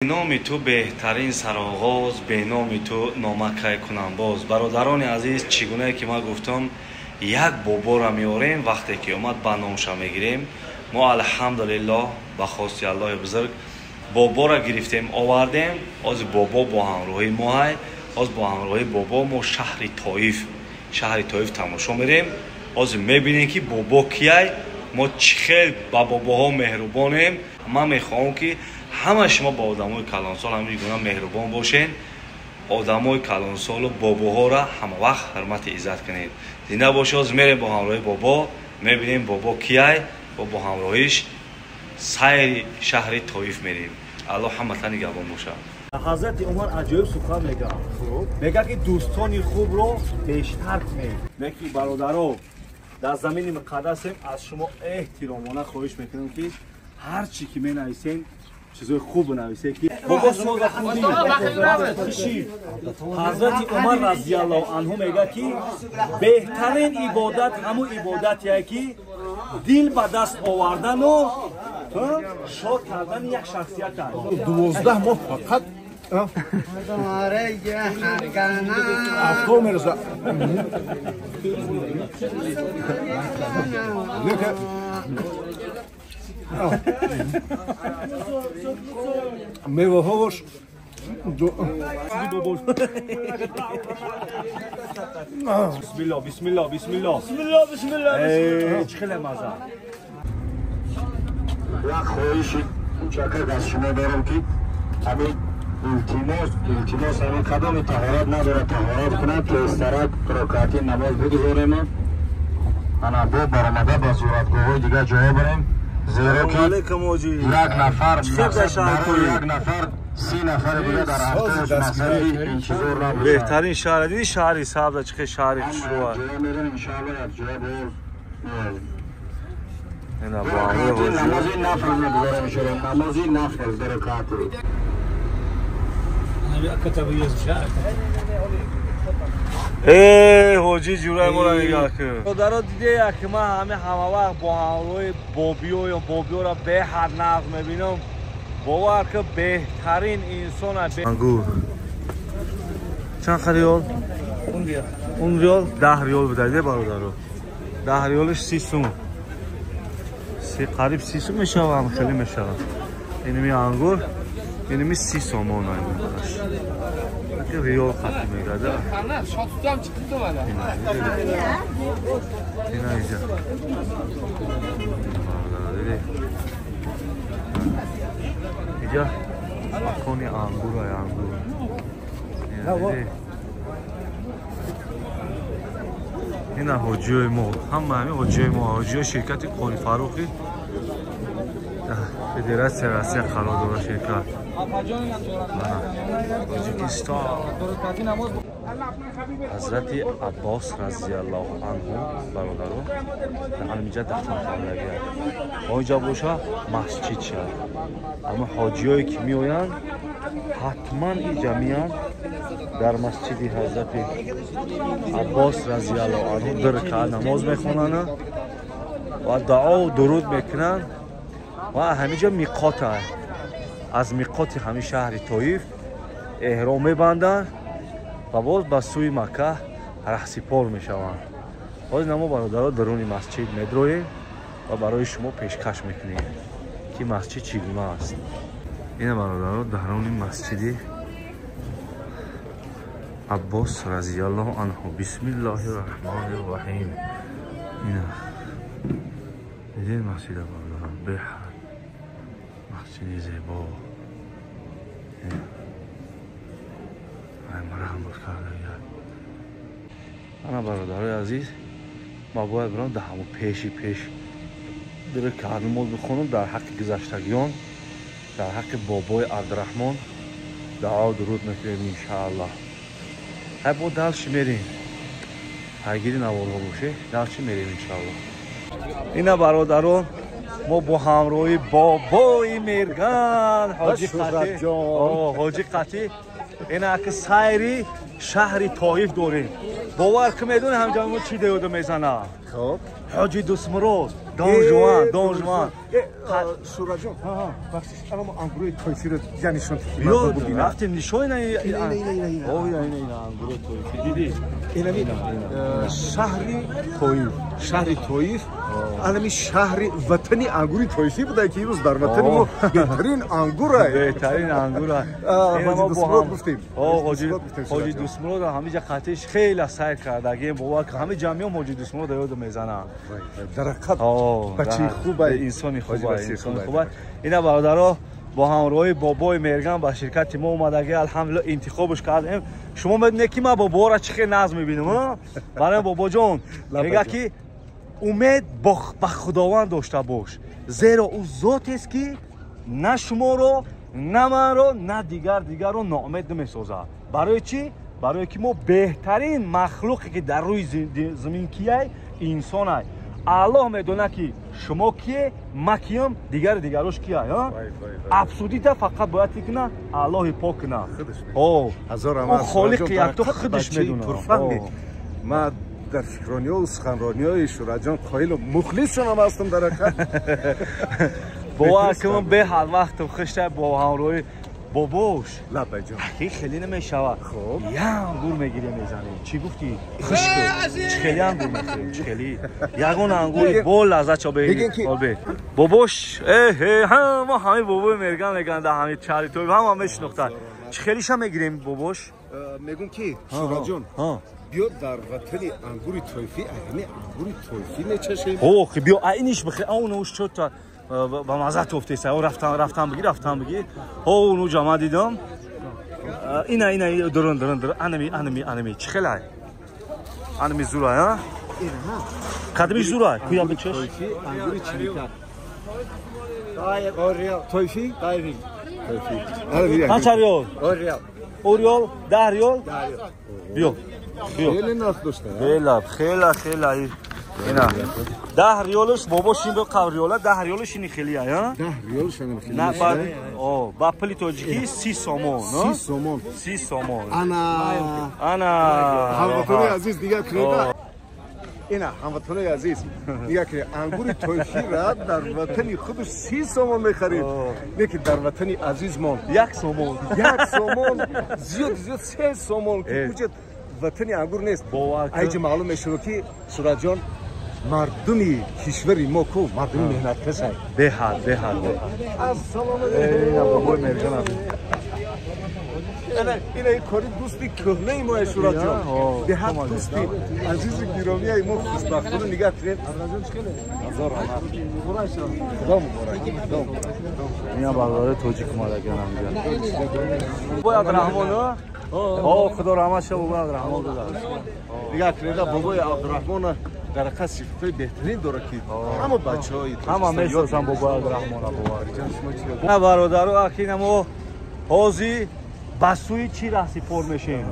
Номи ту беҳтарин сароғоз, беноми ту номакай кунам боз. Бародарони азиз, чӣ гунае ки ман гуфтам, як боборо меорем, вақте ки омад ба номша мегирем. Мо алҳамдулиллоҳ ба хости Аллоҳи бузург боборо гирифтем, овардем. Оз бобо бо ҳамроҳи мо ҳай. Оз бо ҳамроҳи бобо мо шаҳри Тоиф, шаҳри Тоиф тамошо мерем. Оз мебинем, ки бобо кияй, мо чӣ хел ба бобоҳо меҳрубонем. Ман мехоҳам, ки ҳама шумо ба одамои калонсол ҳамин гуна меҳрубон бошен. Одамои калонсолу бобоҳоро ҳамавақт ҳурмати иззат кунед. Зинда бошед. Ҳозир мерем бо ҳамроҳи бобо, мебинем бобо кияй ва бо ҳамроҳиш сайри шаҳри Тоиф мерем. Аллоҳ ҳаматан нигаҳбон бошад. Ҳазрати Умар аҷоиб сухан мегӯяд, мегӯяд, ки дӯстони хубро бештар кунед. Неки бародаро, дар замини муқаддасем, аз шумо эҳтиромона хоҳиш мекунем, ки ҳар чӣ ки менависем, чизои хуб бинависед, ки бобо соза худӣ. Ҳазрати Умар разияллоҳу анҳу мегӯяд, ки беҳтарин ибодат ҳамун ибодатие, ки дил ба даст овардану шод кардани як шахсият аст. 12 моҳ фақат афкор мераса. Лекин меваҳоваш. Бисмилло, бисмилло, бисмилло. Бисмилло, бисмилло. Чӣ хеле маза. Як хоҳиши кучакак аз шумо дорам, ки ҳамин илтимос, илтимос, ҳамин кадоми таҳорат надорад, таҳорат кунад, тезтарак рокати намоз бигузорем, ана бо баромада ба зиёратгоҳҳои дигар ҷоҳо барем, зеро ки як нафар, барои як нафар 30 нафари дига дар автобус мақсади интизор набошад. Беҳтарин шаҳр диди, шаҳри сабза, чӣ хел шаҳри хушрӯа. Ҷоя мерем, иншоалло, як ҷоя боз. Ина бо ҳамроҳи ҳоҷиё. Намози нафл мегузорем, иншоалло, намози нафл ду ракати. Э, ҳоҷӣ, ҷураи моро нигоҳ кун. Бародаро, дидея, ки ман ҳами ҳамавақт бо ҳамроҳи бобиё ё бобиёро беҳад нағз мебинам. Бовар ки, беҳтарин инсон. Ангур чанд риёл? Он риёл 10 риёл буда, де бародаро. 10 риёлиш 30 сум, қариб 30 сум мешавад, хеле мешавад. Иними ангур, иними 30 сомон риёл қатӣ мегада. Ина иҷа, диди, иҷа макони ангура, ангур. Ина ҳоҷиёи мо, ҳама ҳамин ҳоҷиёи мо, ҳоҷиёи ширкати Қори Фаррухи Федератсияи Россия қарор дорад ширкат. Тоҷикистон. Ҳазрати Аббос разияллоҳу анҳу, бародаро, дар ҳаминҷа дафн кардагианд. Оинҷа боша масҷид шад. Аммо ҳоҷиёе ки меоянд, ҳатман иҷа меянд, дар масҷиди ҳазрати Аббос разияллоҳу анҳу ду ракаат намоз мехонанд ва дуову дуруд мекунанд. Ва ҳаминҷа миқот, аз миқоти ҳамин шаҳри Тоиф эҳром мебанданд ва боз ба сӯи Макка раҳсипор мешаванд. Ҳозир намо, бародаро, даруни масҷид медроем ва барои шумо пешкаш мекунем, ки масҷид чӣ гуна аст. Ина, бародаро, даруни масҷиди Аббос разияллоҳу анҳу. Бисмиллоҳи раҳмони раҳим. Ина дидед масҷида, бародарон, беҳад масҷиди зебо, марҳамат кардагия. Ана, бародарои азиз, ма бояд бирам дар ҳамон пеши пеш ду ракаат намоз бихонам, дар ҳаққи гузаштагиён, дар ҳаққи бобои Абдураҳмон дуо дуруд мекунем, иншааллоҳ. Ҳай, бо дальше мерем, пайгири наворҳо боше, дальше мерем, иншааллоҳ. Ина, бародарон, мо бо ҳамроҳи бобои Мерган, ҳоҷи Қатӣ, ина ки сайри шаҳри Тоиф дорем. Бовар ки, медони, ҳамҷа мо чӣ деода мезана? Хоб. Ҳоҷи Дустмурод, Дон Жуан, Дон Жуан. Сураҷон, бахшиш, ама ангурои тоифиро я нишон бубинам. Рафтем нишон ина. Ина ина ина ангурои тоифи дидӣ? Инами шаҳри Тоиф, шаҳри Тоиф, анами шаҳри ватани ангури тоифӣ буда, ки имрӯз дар ватани мо беҳтарин ангура. Беҳтарин ангура. Ҳоҷи Дустмурод гуфтем. Ҳоҷи Дустмурод ҳамиҷа қатиш хеле сайр кардагем, бовар кун, ҳами ҷамъиём ҳоҷи Дустмурод ёд мезанам. Дар ҳақиқат бачаи хуб, инсони хуб, инсони хуб. Ина бародаро бо ҳамроҳи бобои Мерган ба ширкати мо омадаги, алҳамдулилла интихобш кардем. Шумо медонед ки ман боборо чӣ хел назм мебинам. Барои бобоҷон мега ки умед ба Худованд дошта бош, зеро ӯ зотест ки на шуморо, на манро, на дигарро ноумед намесозад. Барои чӣ? Барое ки мо беҳтарин махлуқе ки дар рӯи замин кияй, инсонай. Аллоҳ медонад ки шумо кие, ма киям, дигари дигарош кия. Абсудита фақат бояд ки куна Аллоҳи пок куна. Холиқи якто худаш медонад. Ма дар фикрониҳо суханрониҳои Шураҷон қоилу мухлисшонам ҳастам дар ҳақиқат. Бовар кунам беҳад вақтам хушта бо ҳамроҳи бобош. Лабаҷон. Ки хеле намешавад. Хуб. Я ангур мегирем мезанем. Чӣ гуфтӣ? Хушк. Чӣ хеле ангур мехӯрем? Чӣ хеле? Ягон ангури бо лаззат чо бе. Бобош, ҳама ҳами бобои Мерган мегӯянд дар ҳами шаҳри Тоиф, ҳама мешинохтанд. Чӣ хелиша мегирем бобош? Мегӯм ки Шураҷон, биё дар ватани ангури тоифӣ, ҳами ангури тоифӣ мечашем. Ох, биё айниш бихӯр, авнуш чота ба маза тофтеса. Рафтан, рафтан бигир, рафтан бигир. Ҳо, уну ҷама дидам. Ина, ина, дурун, дурун, дурун. Анами, анами, анами. Чӣ хелай? Анами зурай, а? Кадами зурай? Куя бичеш? Ангури чилика. Тоифӣ? Тоифӣ. Қанча риёл? Ориёл, 10 риёл? Биё. Биё. Хеле нарх дошта. Хеле, хеле, хеле. Ина 10 риёлш бобош ин қав риёла, 10 риёлш ини хелия, а? 10 риёлш ини хелия. На, ба о, ба пули тоҷикӣ 30 сомон, 30 сомон. 30 сомон. Ана ана ҳамватанони азиз дигар кунед. Ина ҳамватанони азиз дигар кунед. Ангури тоифиро дар ватани худаш 30 сомон мехарид. Не ки дар ватани азизмон 1 сомон. 1 сомон, зиёд зиёд 3 сомон ки куҷо ватани ангур нест. Айҷа маълум мешавад ки Сураҷон мардуми кишвари мо ку мардуми меҳнаткашай. Беҳад, беҳад. Ассалому алайкум. Бобои Мерган. Ина ин кори дӯсти кӯҳнаи мо Шураҷон. Беҳад дӯсти азизи гиромияи мо хушбахтона нигаҳ кунед. Ҳазор раҳмат. Худо муборак. Худо муборак. Ина бародари тоҷик омадаган ҳамҷа. Бобои Абдураҳмон, о, Худо раҳмат ша бобои Абдураҳмон додад. Нигаҳ кунед, бобои Абдураҳмон дар ҳақиқат сифатҳои беҳтарин дорад ки ҳама бачаҳои ҳама месозанд бобои Абдураҳмона бовар. На бародаро, акина мо ҳозир ба сӯи чӣ раҳсипор мешем?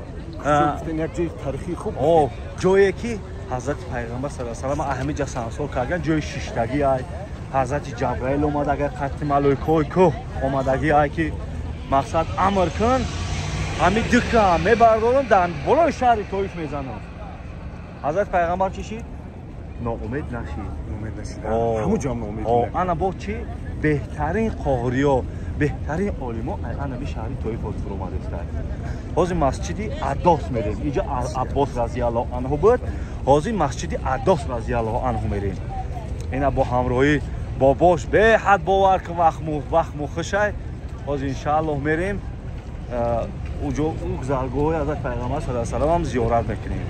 Як ҷои таърихии хуб. О, ҷое ки ҳазрати пайғамбар саллаллоҳу алайҳи васаллам ҳамиҷа сансор кардан, ҷои шиштагӣ ай. Ҳазрати Ҷабраил омадага, қатти малоикаҳои кӯҳ омадагӣ ай ки мақсад амр кун, ҳами дика мебардорам дар болои шаҳри Тоиф мезанам. Ҳазрати пайғамбар чӣ шид? Ноумед нашид. Ноумед нашид. Ҳамун ҷо ноумед. Ана бо чӣ? Беҳтарин қориё, беҳтарин олимо ана би шаҳри Тоиф ҳозир фуромадааст. Ҳозир масҷиди Аддос мерем. Инҷо Аббос разияллоҳу анҳу буд. Ҳозир масҷиди Аддос разияллоҳу анҳу мерем. Ина бо ҳамроҳи бобош беҳад бовар кун вақтму хушай. Ҳозир иншааллоҳ мерем. Уҷо ӯ гузаргоҳҳои ҳазрати пайғамбар саллаллоҳу алайҳи васаллам зиёрат мекунем.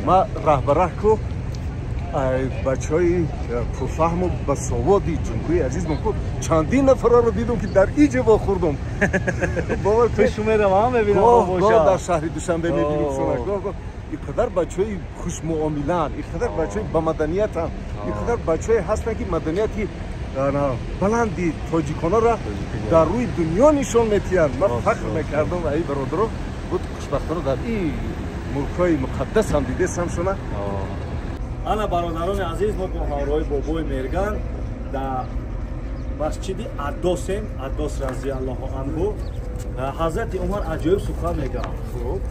Ма раҳбараҳ ку бачаҳои пурфаҳму басоводи ҷумҳурии азизмон ку чандин нафарро дидум ки дар иҷа вохӯрдум. Бовар кун, пешу меравам мебинам гоҳ дар шаҳри Душанбе мебинем шуна, гоҳ гоҳ ин қадар бачаҳои хушмуомилаанд, ин қадар бачаҳои ба маданиятанд, ин қадар бачаҳое ҳастанд ки маданияти баланди тоҷиконаро дар рӯи дунё нишон метиҳанд. Ман фахр мекардам ай бародаро буд, хушбахтона дар ин мулкҳои муқаддас ҳам дидесам шуна. Ана бародарони азиз, мо бо ҳамроҳи бобои Мерган дар масҷиди Аддосем, Аддос разияллоҳу анҳу. Ҳазрати Умар аҷоиб сухан мегӯяд.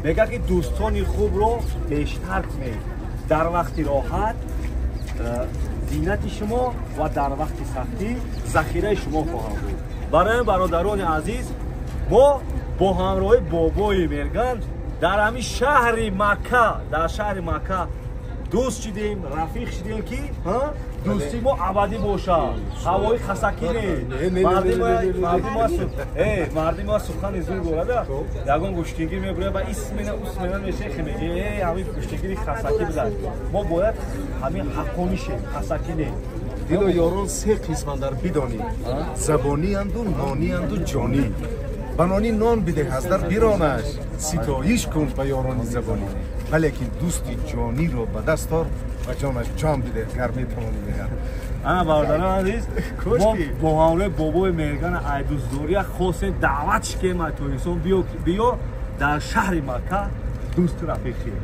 Мегӯяд ки дӯстони хубро бештар кунед. Дар вақти роҳат зинати шумо ва дар вақти сахтӣ захираи шумо хоҳам буд. Барои бародарони азиз, мо бо ҳамроҳи бобои Мерган дар ҳамин шаҳри Макка, дар шаҳри Макка дӯст шидем, рафиқ шидем, ки дӯстии мо абадӣ бошад. Ҳавои хасакӣ не. Марди ма сухани зур дорада, ягон гӯштингир мебурад ба исмена усмена мешехе, меге ҳамин гӯштингири хасакӣ бизад. Мо бояд ҳамин ҳаққонӣ шем, хасакӣ не. Дило ёрон се қисмандар бидонӣ: забонианду нонианду ҷонӣ. Ба нони нон бидеҳ, аз дар биронаш, ситоиш кун ба ёрони забонӣ, валекин дӯсти ҷониро ба даст ор ва ҷонаш ҷон бидеҳ, гар метавонӣ мегӯяд. Ана бародарон азиз, мо бо ҳамроҳи бобои Мерган айдӯстдория хостем даъват шикем ай Тоҷикистон, биё дар шаҳри Макка дӯсту рафиқ шем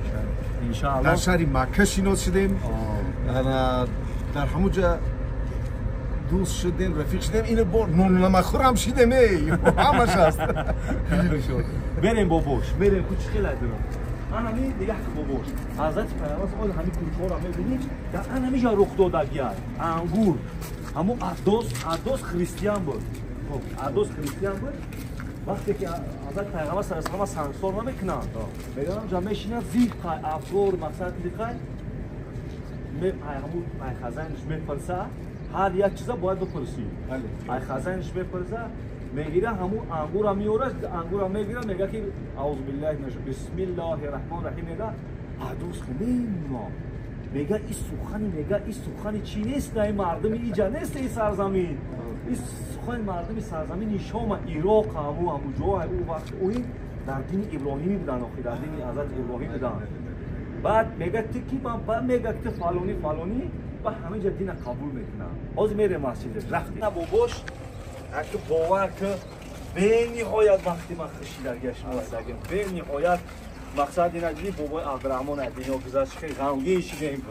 иншаалло. Дар шаҳри Макка шинос шудем, дар ҳамон ҷа дӯст шудем, рафиқ шудем, ино бо ноннамахӯрам шидем, эй ҳамаш аст. Берем бобош, берем ку чӣ хелай дорам. Анами дигаҳ ки бобош ҳазрати пайғамбар он ҳамин кӯчаҳоро мебинӣ, дар анами ҷа рух додагиай ангур. Ҳамо Адос христиан буд, Адос христиан буд. Вақте ки ҳазрати пайғамбар саллаллоҳу алайҳи ва саллам сангсор намекунанд, мегӯям ҷа мешинад зиқ қай афкор мақсад зиқай ҳамун айхазаниш мепурса, ҳар як чиза бояд бипурсӣ. Айхазаниш мепурса, мегира ҳамун ангура меорад, ангура мегира, мега ки аузу биллаҳи минаш бисмиллаҳи раҳмони раҳим, мега Адос мемона, мега и сухани, мега и сухани чӣ нест, ин мардуми иҷа нест, ин сарзамин, ин сухани мардуми сарзамини Шома, Ироқ, ҳаму ҷо ӯ вақт ӯ дар дини Иброҳимӣ буданд, охи дар дини ҳазрати Иброҳим буданд. Баъд мега ту ки ман, баъд мега ту фалонӣ фалонӣ, ба ҳама ҷа дина қабул мекунам. Ҳозир мерем масҷид рафтем. Бобош аки бовар ки бениҳоят вақти ман хушидагия шумо дагем, бениҳоят мақсад ина диди бобои Абдураҳмон аз дунё гузашт, хеле ғамгин шидем,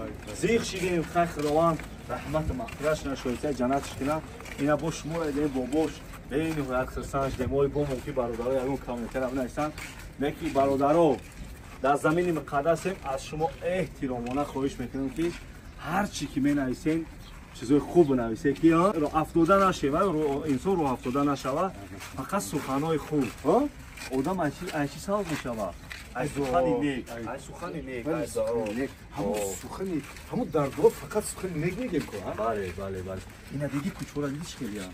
зиқ шидем. Хай Худованд раҳмату мағфиратш нашоиста ҷаннатш кунад. Ина бо шуморо дидем бобош, бениҳоят хурсанд шидем. Ой бо мумкин бародаро ягон комментария бинависанд, леки бародаро дар замини муқаддасем, аз шумо эҳтиромона хоҳиш мекунем ки ҳар чӣ ки менависем чизои хуб бинависед, ки афтода нашева, инсон роҳ афтода нашава, фақат суханҳои хуб. Одам аз чӣ савз мешава? Аз сухани нек, аз сухани нек, аз дуо. Ҳамун сухани, ҳамун дар дуо фақат сухани нек мегем ку. Бале, бале, бале. Ина диди кӯчора диди чӣ хелия?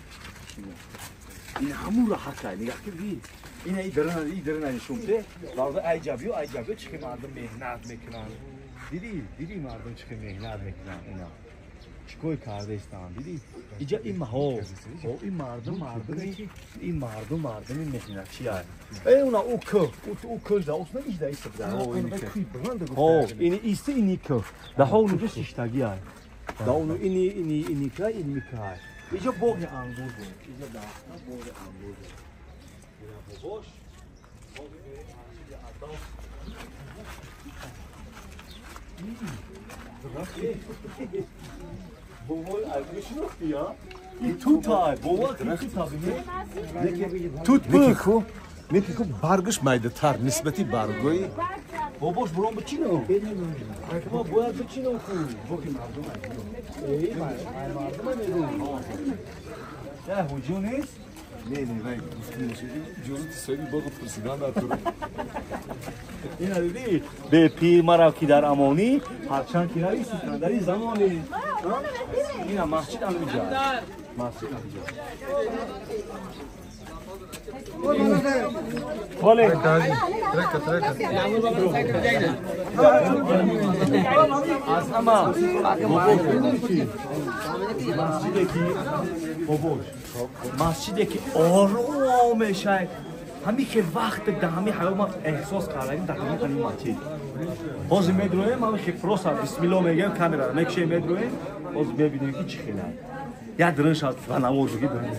Ина ҳамун раҳатай, нигаҳ ки би. Ина и дарана, и дарана нишон де. Бародар ай ҷабиё, ай ҷабиё чӣ хел мардум меҳнат мекунанд. Диди, диди мардум чӣ хел меҳнат мекунанд ина. Чӣ кор кардаистанд, диди? Иҷа ин маҳо, ин мардум мардуми, ин мардум мардуми меҳнатчи аст. Э уна ӯ кӯ, ӯ кӯ да, ӯ надида иста буда. О, ин иста ини кӯ. Да ҳо уну шиштагӣ аст. Да уну ини ини ини ка ини ка. Иҷа боғи ангур буд. Иҷа дарахта боғи ангур буд. Ина бобош, боғи масҷиди Адос. Бобой аз шинохтӣ, я? Ин тутай, бобой ки тута бинӣ? Тут пух. Неки ку баргаш майдатар нисбати баргои. Бобош бурон бичино. Мо бояд бичино ку. Боғи мардум ай. Эй, мардум ай мегӯм. Я ҳуҷум нест? Не, не, вай иҷозати соҳиби боғ пурсидан дар тур. Ина дидӣ? Бепир маро ки дар амонӣ, ҳарчанд ки рави сикандари замонӣ. Ина масҷид анҷа. Масҷид анҷа. Бале. Трека, трека. Аз ҳама масҷиде ки бобош, масҷиде ки ором мешавад, ҳамин ки вақт дар ҳамин ҳаёт ман эҳсос кардагим дар ҳамин ҳамин масҷид. Ҳозир медроем, ҳамин ки просто бисмилло мегӯем, камераро мекушем, медроем, ҳозир мебинем ки чӣ хел аст. Як дирин шад ва навоз ки дирин.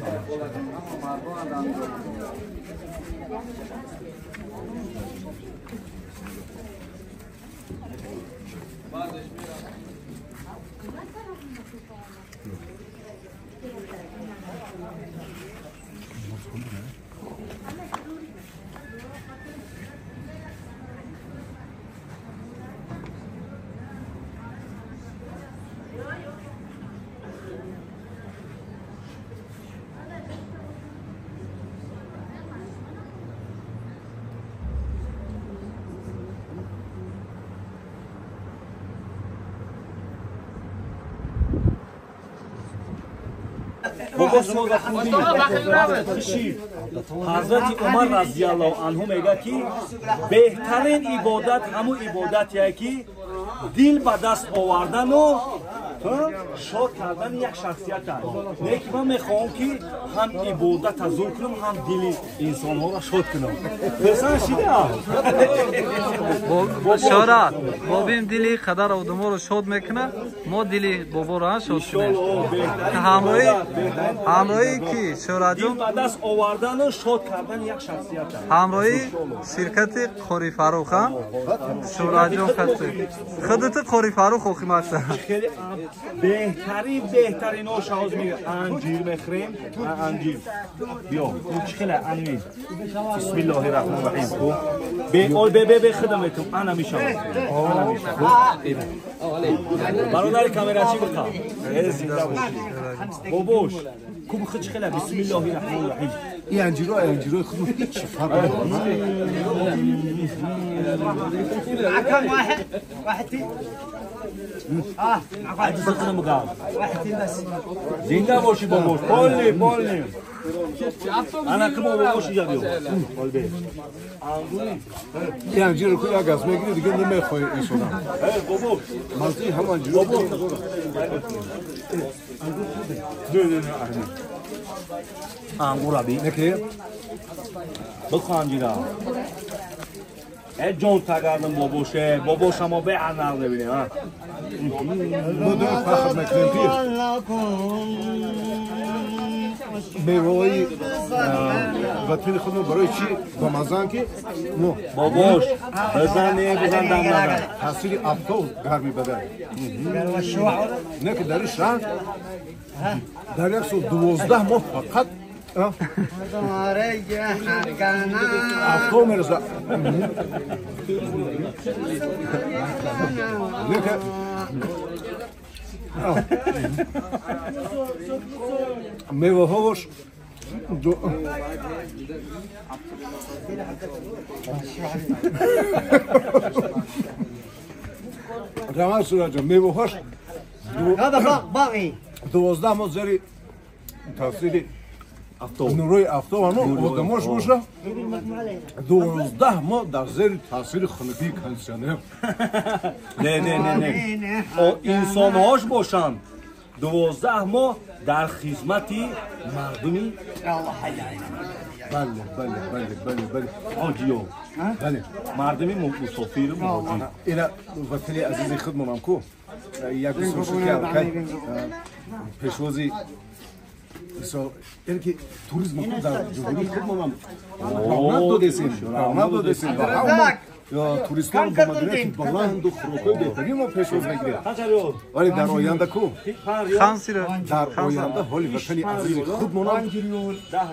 Бобош намоза хунди. Ҳазрати Умар разияллоҳу анҳу мегӯяд ки беҳтарин ибодат ҳамун ибодатие ки дил ба даст овардану шод кардани як шахсият аст. Не ки ман мехоҳам ки ҳам ибодата зур кунам, ҳам дили инсонҳоро шод кунам. Хурсанд шидаам. Шорат, бобим дили қадар одаморо шод мекунад, мо дили боборо ҳам шод кунем. Ҳамроҳи ки Шораҷон дил ба даст овардану шод кардани як шахсият аст. Ҳамроҳи ширкати Қори Фарух ҳам Шораҷон хатти. Худати Қори Фарух охиматса. Беҳтарин беҳтаринҳо шаҳоз мегӯяд. Анҷир мехӯрем, анҷир. Биё, чӣ хеле анми. Бисмиллоҳи раҳмони раҳим. Хуб. Бе ол бе бе бе худам метум. Ана мешавад. Ана мешавад. Бародари камерачӣ биқа. Зинда бошӣ. Бобош, куб худ чӣ хеле бисмиллоҳи раҳмони раҳим. Ин анҷиро анҷирои худмон ҳеҷ фарқ надорад. Зинда бошӣ бобош. Полли, полли. Ана ки бобош инҷа биё. Ин анҷиро ку як аз мегирӣ дига намехоҳӣ инсонам. Бобош. Маззаи ҳам анҷиро. Ангура би. Неки? Бихо анҷира. Э ҷон тагардам бобоше, бобоша мо беҳад нағз мебинем, а? Мо дорем фахр мекунем ки меваҳои ватани худмон барои чӣ бамаззаанд ки мо бобош бизан не бизан дам назан. Таъсири афтоб гарми бадан. Не ки дар ин шаҳр дар як сол 12 моҳ фақат афтоб мерасад. Не ки меваҳош рамаз Сураҷон, меваҳош 12 моҳ зери таъсири нурҳои афтоб ҳамо одамош боша 12 моҳ дар зери таъсири хунукии кондитсионер. Не, не, не, не. Инсонҳош бошанд 12 моҳ дар хизмати мардуми. Бале, бале, бале, бале, бале. Ҳоҷиё. Бале. Мардуми мусофиру муҳоҷир. Ина ватани азизи худмонам ку як бисёр шуд ки аллакай пешвози яъне ки туризм ку дар ҷумҳурии худмонам равнақ додесем, равнақ додесем ва ҳама туристон бо маданияти баланду хӯрокҳои беҳтарин мо пешвоз мегирем. Вале дар оянда ку дар оянда ҳоли ватани азизи худмонам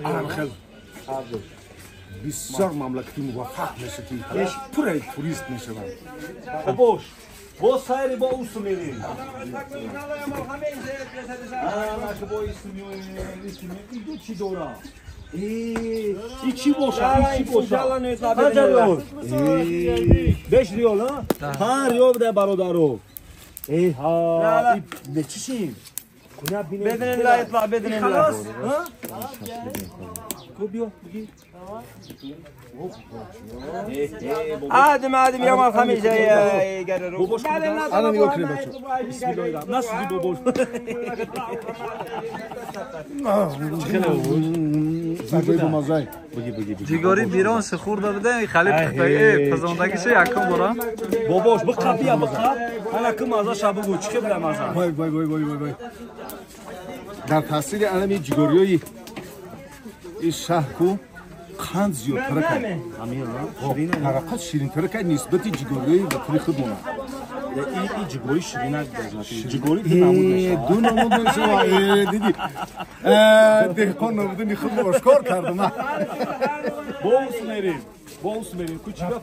анамхел бисёр мамлакати муваффақ мешавад ки пурраи турист мешаванд. Бобош, бо сайри бо усу мерем. Ана бо ису меоем, иду чӣ дора? И чӣ бошад, и чӣ бошад? Панҷ риёл. 5 риёл, а? 5 риёл буда бародаро. Э ҳа, не чишим? Куня бинем. باذن الله يطلع باذن الله. خلاص، ها؟ کو بیا بگی. عادم عادم يوم الخميس يقرروا. انا نگاه کنیم بچه. نسوزی باباش. ҷигари берон хӯрда будем, хали пухтаги пазондагиша якум бора. Бобош биқа бия биқа. Ана ки мазаша бугӯ, чӣ хел буда маза? Вай вай вай вай вай. Дар таъсири анами ҷигариҳои ин шаҳр ку қанд зиёдтара кард. Ҳарақат ширинтара кард нисбати ҷигариҳои ватани худмона. И ҷигори ширинак ҷигори ду намуд мешавад. Ду намуд мешавад. Диди деҳқон набудани худро ошкор кардам. Боз мерем, боз мерем. Ку чӣ гап?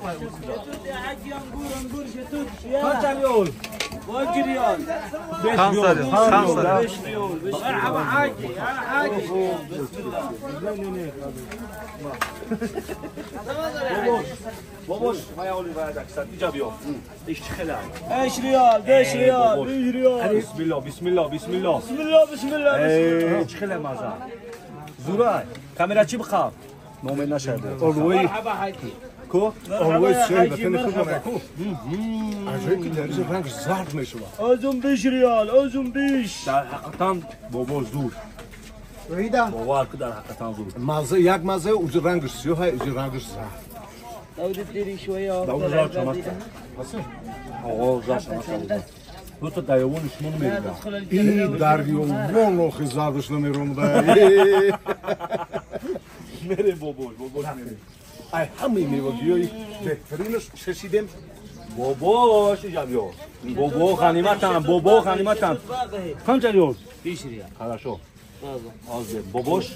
Панҷ риёл. 5 ریال. 5 ریال. 5 ریال. مرحبا حاجي، انا حاجي. باباش ما يقولي بعدك سد اینجا بیا. ایش خلا. 8 ریال، 10 ریال، 20 ریال. بسم الله بسم الله بسم الله. بسم الله بسم الله. چه خلا مزه. زورای کامرا چی بخواب؟ نومه نشده. مرحبا حاجي. کو؟ آلوی سیاه وطن خودم کو. عجایب که درجه رنگ زرد میشه. ازم 20 ریال، ازم 20. در حقیقتا بابا زور. باور که در حقیقتا زور. مزه یک مزه، اوج رنگش سیاه، اوج رنگش زرد. داود دیری شویه. داود زرد شما. آقا زرد شما. دو تا دایوان شما نمی‌دونم. این دریوان آخه زردش نمی‌رم ده. میره بابا، بابا میره. ای همه میوه‌گیای بهترینش چشیدیم. باباش اینجا بیا. بابا غنیمتم، بابا غنیمتم. کم چریال؟ 20 ریال. خلاصو. باباش،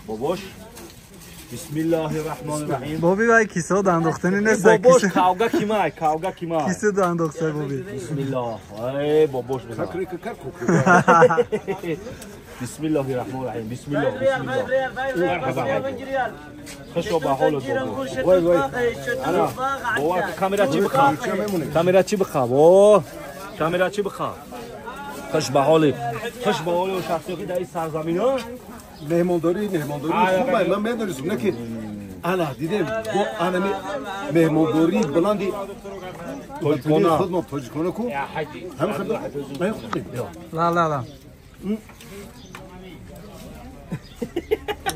باباش. بسم الله الرحمن الرحیم. بابی وای کیسه انداختنی نیست. باباش کاوگا کیمای، کاوگا کیمای. کیسه انداخته بابی. بسم الله. ای باباش بزن. بسم الله الرحمن الرحیم. بسم الله بسم الله. مرحبا. خوشو به حال بابا. وای وای. انا بابا کامرا چی بخواه؟ کامرا چی بخواه؟ اوه کامرا چی بخواه؟ خوش به حال، خوش به حال شخصی که در این سرزمین ها مهمانداری خوبه. من میدونستم نه که انا دیدم با انا مهمانداری بلندی تاجیکانه خود ما تاجیکانه کو هم خدمت من خوبه. لا لا لا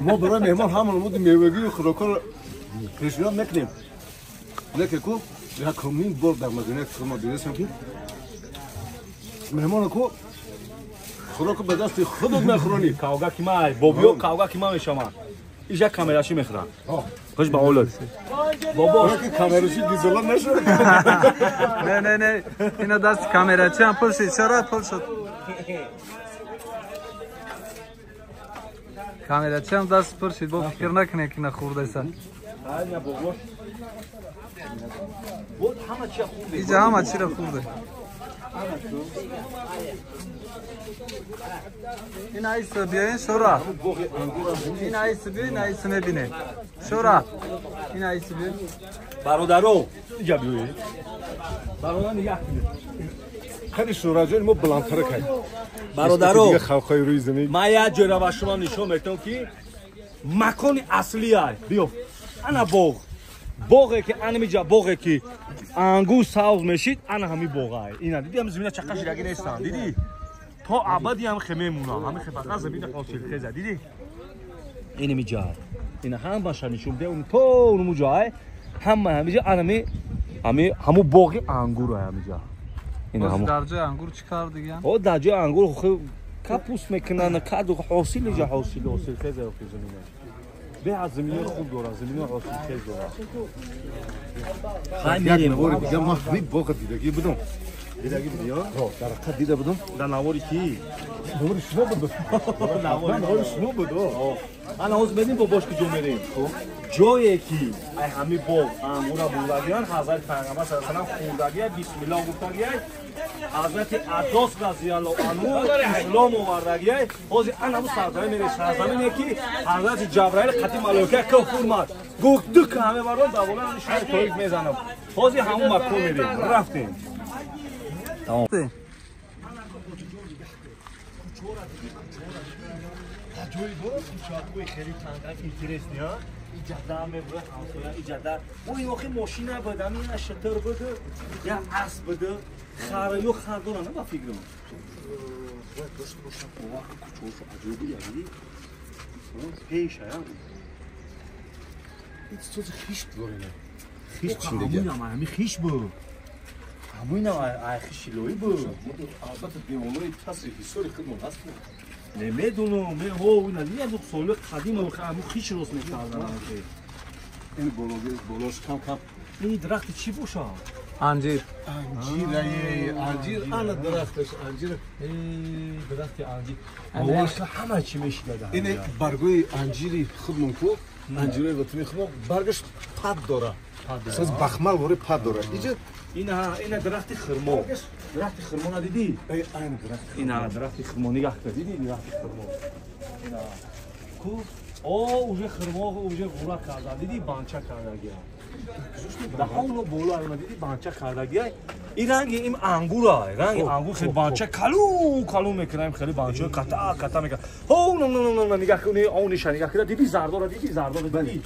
ما برای مهمان همون بود میوه‌گی و خوراک‌ها پیشنهاد میکنیم. نه که کو یکمین بار در مدینه که ما دیدیم که مهمان کو خوراک به دست خودت میخورانی. کاوگا کیمای بابیو کاوگا کیما میشما. اینجا کامراشی میخورن. خوش به حالت. بابا که کامراشی دیزل نشد. نه نه نه اینا دست کامراچی هم پر شد. چرا پر شد؟ کامراچی هم دست پر شد. با فکر نکنه که نخورده سر. نه بابا. بود همه چی خورده. اینجا همه چی را خورده. این ایس بیاین شورا. این ایس بیاین ایس میبینه. شورا. این ایس بیاین. برادرو اینجا بیاین. برادر نگاه کنید. خیلی شورا جان ما بلندتر کردیم. برادرو خلقای روی زمین. ما یه جوره با شما نشون میدم که مکان اصلی ای. بیا. انا باغ. باغی که انمیجا باغی که انگور سبز میشید انا همی باغ اینا دیدی هم زمینه چقدر شیرگی نیستن دیدی تا ابدی هم خیمه مونه همه فقط زمین حاصل خیزه دیدی اینمیجا اینا هم باشه نشون بده اون تو اون جای همه همیجا انمی همی همو باغ انگور همیجا اینا همو در جای انگور چیکار دیگه او در جای انگور خو کاپوس میکنن کادو حاصل جا حاصل خیزه زمینه به از زمین خوب داره زمین حاصل خیز داره. یک نوار دیگه ما همین باغ دیدگی بودم. دیدگی بودی ها؟ در حقیقت دیده بودم. در نواری کی؟ نواری شما بود. نواری شما بود. انا هوز بدیم باباش که جو میریم. جایی که ای همین باغ انگورا بودگیان حضرت پیغمبر صلی الله علیه و سلم خوردگی بسم الله گفتگی حضرت عباس رضی الله عنه اسلام آوردگی باز انا همون سرزمین میره سرزمینی که حضرت جبرائیل قطی ملائکه کفر اومد گفت دک همه مردم دوباره شهر تاریک میزنم باز همون مکان میریم رفتیم. تمام. جایی داره کوچه‌های خیلی تنگ اینترسنی ها ایجاده میبره همسایه ایجاده او این وقت ماشین نبود همین شتر بود یا اسب بود خر یا خر داره نه با فکرم باید داشته باشم باور که کوچه‌هاشو عجیبه یعنی پیش ها این چیز خیش داره نه خیش چی دیگه همین خیش بود همین هم خیش لویی بود البته دیوانه پس حصاری خودمون هست نمیدونم من هو اینا دیگه از سال قدیم و همون خیش روز میکردن. این بالاش کم کم این درخت چی باشه؟ انجیر. انجیر انجیر انا درختش انجیر. ای درخت انجیر. بالاش همه چی میشه داده. این برگوی انجیری خودمون کو Анҷирои ватани хумо баргаш пад дора. Соз бахмал вори пад дора. Иҷа ина дарахти хурмо. Дарахти хурмо надидӣ? Айн дарахти. Ина дарахти хурмо нигаҳ кун, дидӣ дарахти хурмо. Ина ку о уже хурмо уже ғура карда, дидӣ банча кардагия. Даҳонро боло ана дидӣ банча кардагия. Ин ранги ин ангура, ранги ангур хеле банча калун калун мекунад, хеле банча ката ката мекунад. Ҳо на на на на нигаҳ кун, ониша нигаҳ кун, дидӣ зардора, дидӣ зардора, дидӣ.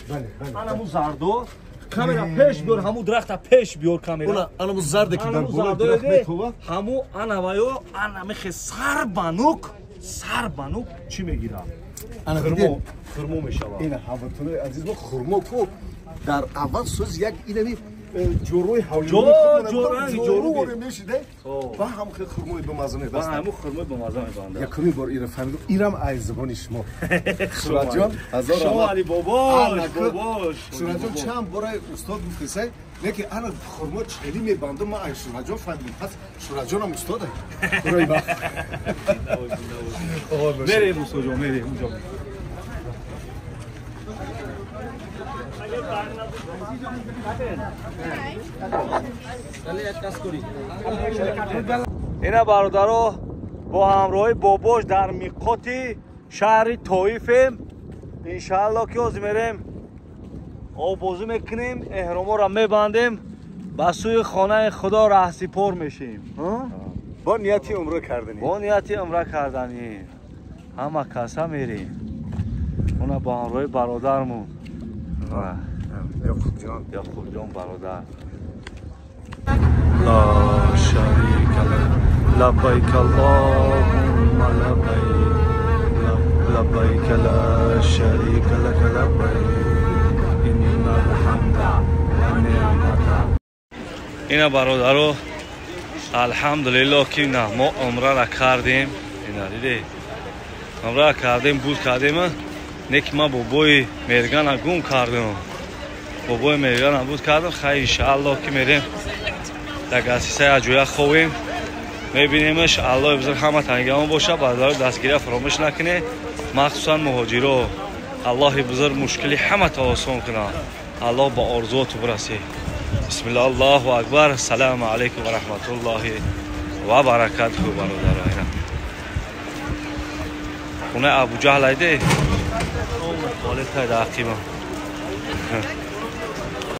Ана ҳамун зардо камера пеш биёр, ҳамун дарахта пеш биёр камера. Она ана зарде ки дар болои дарахт метова, ҳаму ана ваё ана мехе сар банук, сар банук чӣ мегирад? Ана хурмо, хурмо мешавад. Ина ҳамватанои азиз, мо хурмо ку дар аввал соз як инами ҷоруи ҳавлӣ ҷору воре мешида, ба ҳам хурмои бамаза мебастанд. Ба ҳаму хурмои бамаза мебанданд. Якумин бор инро фаҳмидам. Ирам аз забони шумо. Суратҷон, ҳазор раҳмат. Шумо Али бобош, бобош. Суратҷон чанд бора устод гуфтесай, лекин ана хурмо чели мебандам, ман аз Суратҷон фаҳмидам. Пас Суратҷонам устода. Худои бахт. Мерем устоҷон, мерем унҷо. Ина бародаро бо ҳамроҳи бобош дар миқоти шаҳри Тоифем. Иншаалло ки ҳозир мерем оббозӣ мекунем, эҳроморо мебандем, ба сӯи хонаи Худо раҳсипор мешем. Бо нияти умра карданӣ. Бо нияти умра карданӣ. Ҳама каса мерем. Она бо ҳамроҳи бародармон. Яқубҷон. Яқубҷон бародар. لا شريك لك لبيك اللهم لبيك لبيك لا شريك لك لبيك إن الحمد والنعمة. اینا برادرو الحمدلله که نه ما عمره را کردیم. اینا دیدی عمره کردیم، بود کردیم. نه که ما بابای مرگان گم کردم، بابای مرگان بود کردم. خیر انشاءالله که میریم در گسیسه اجویا خویم میبینیمش. الله بزرگ همه تنگمون باشه. برادر دستگیری فراموش نکنه، مخصوصا مهاجرو. الله بزرگ مشکلی همه تا آسان کنه. الله با آرزو تو برسی. بسم الله الله اکبر. سلام علیکم و رحمت الله و برکاته. برادر اینا خونه ابو جهل ایده. توالت های در عقیمه.